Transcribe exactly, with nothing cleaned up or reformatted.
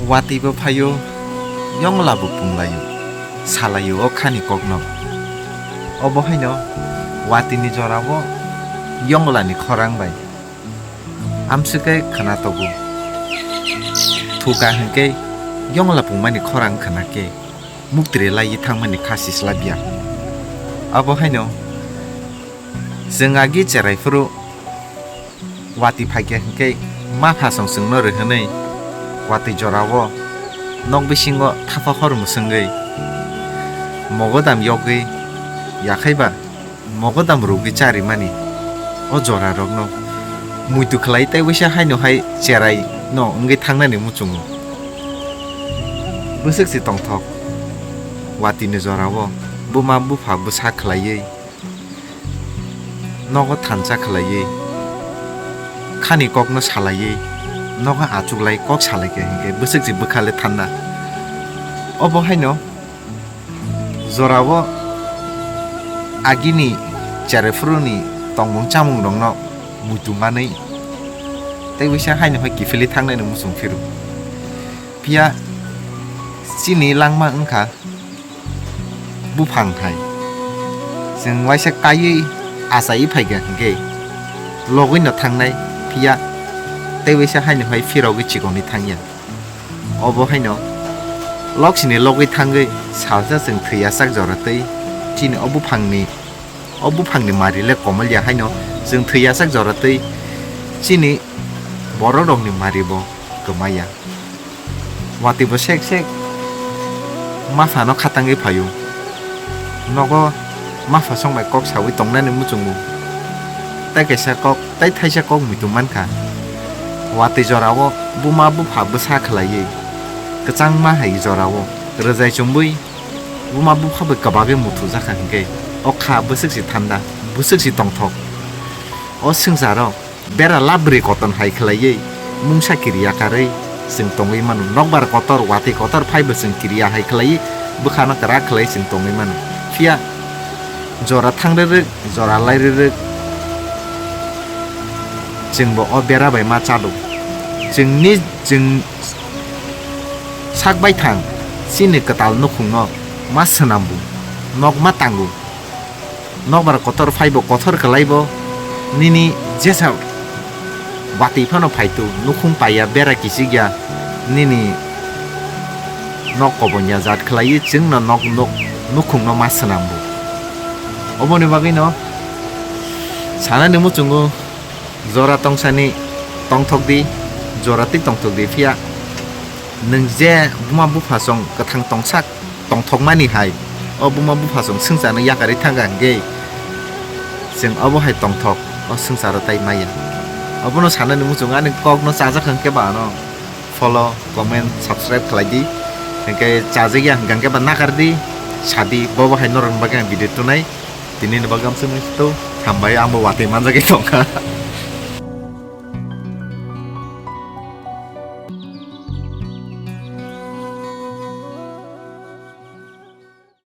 Watwi bo phaio, yongla bo punglaio, salaio o khani kokno. Obo haino watwi ni jora o yongla ni khorang bai amswk khe khna togo. Thuka hinkhe yongla pungmani khorang khna khe muktri laiwi thangmani kha sislabya. Abo haino chwng agi cherai phuru watwi phaikha hinkhe ma phasong chwngno rwhwnwi watwi jorao nok bisingo thapa hor mwswngwi mogodam yogwi yakhaiba mogodam rwgwi charimani o jorarokno muitu khlai tei waisa haino hai cherai no wngwi thangnani muchungo. Bwswk se tongthok watwi ni jorao buma bupha bwsa khlaiwi nogo thansa khlaiwi khani kokno salaiwi nogo achuklai kok salaikha hinkhe bwswk se bwkhale thanna. Obo haino jorao agini cherai phuruni tongmung chamungrokno muitu manwi tei waisa haino hai kiphilwi thangnani muchung phiru. Phiya chini langma wngkha buphang hai. Chwng waisa kaiwi achaiwi phaikha hinkhe logwino thangnai, phiya tei waisa haino hai phirogwi chikonwi thangya. Obo haino loksini logwi thangwi salsa chwng thwi yachak jora twi chini o buphangni, o buphangni mari le komolya haino chwng thwi yachak jora twi chini bororokni mari bo kwmaya. Watwi bo sek sek maphano khatangwi phaio. Nogo mapha song bai kok sawi tongnani muchungo. Tei kaisa kok, tei thaisa kok muitu mankha. Watwi jorao buma bupha bwsa khlaiwi kwchangma hai jorao rwjai chumbwi buma bupha bai kwbagwi muthujakha hinkhe o kha bwswk se thanda, bwswk se tongthok. O swngcharo bera labri koton hai khlaiwi mungsa kiriya karwi chwng tongwi mano. Nokbar kotor, watwi kotor phaibo chwng kiriya hai khlaiwi bwkhano kwrak khlaiwi chwng tongwi mano. Phiya jora thang rwrwk, jora lai rwrwk, chwngbo o bera bai ma chado. Chwngni, chwng sak baithang chini kwtal nukhungno ma swnambu, nok ma tangu. Nokbar kotor phaibo kothor khlaibo nini jesa watwi phano phaitu nukhung paiya bera kichigya nini nok kobonya jat khlaiwi chwngno nok nok nukhungno ma swnambu. Oboni bagwino sanani muchungo jora tongsani tongthokdi, jora twi tongthokdi phiya nwng je buma bupha song kwthang tongsak tongthokmani hai o buma bupha song swngcharno yakarwi thangkha hinkhe chwng obo hai tongthok o swngcharo tai maya. Obono sanani muchungo ani kokno chajak hinkhe ba ano follow, comment, subscribe khlai di. Hinkhe chajak ya hinkhe ba nakar di, sadi bobo hai norokni bagwi ang video tunai. Tini ni bagwi amswk nai to hambai, ang bo watwi manjagwi tongkha.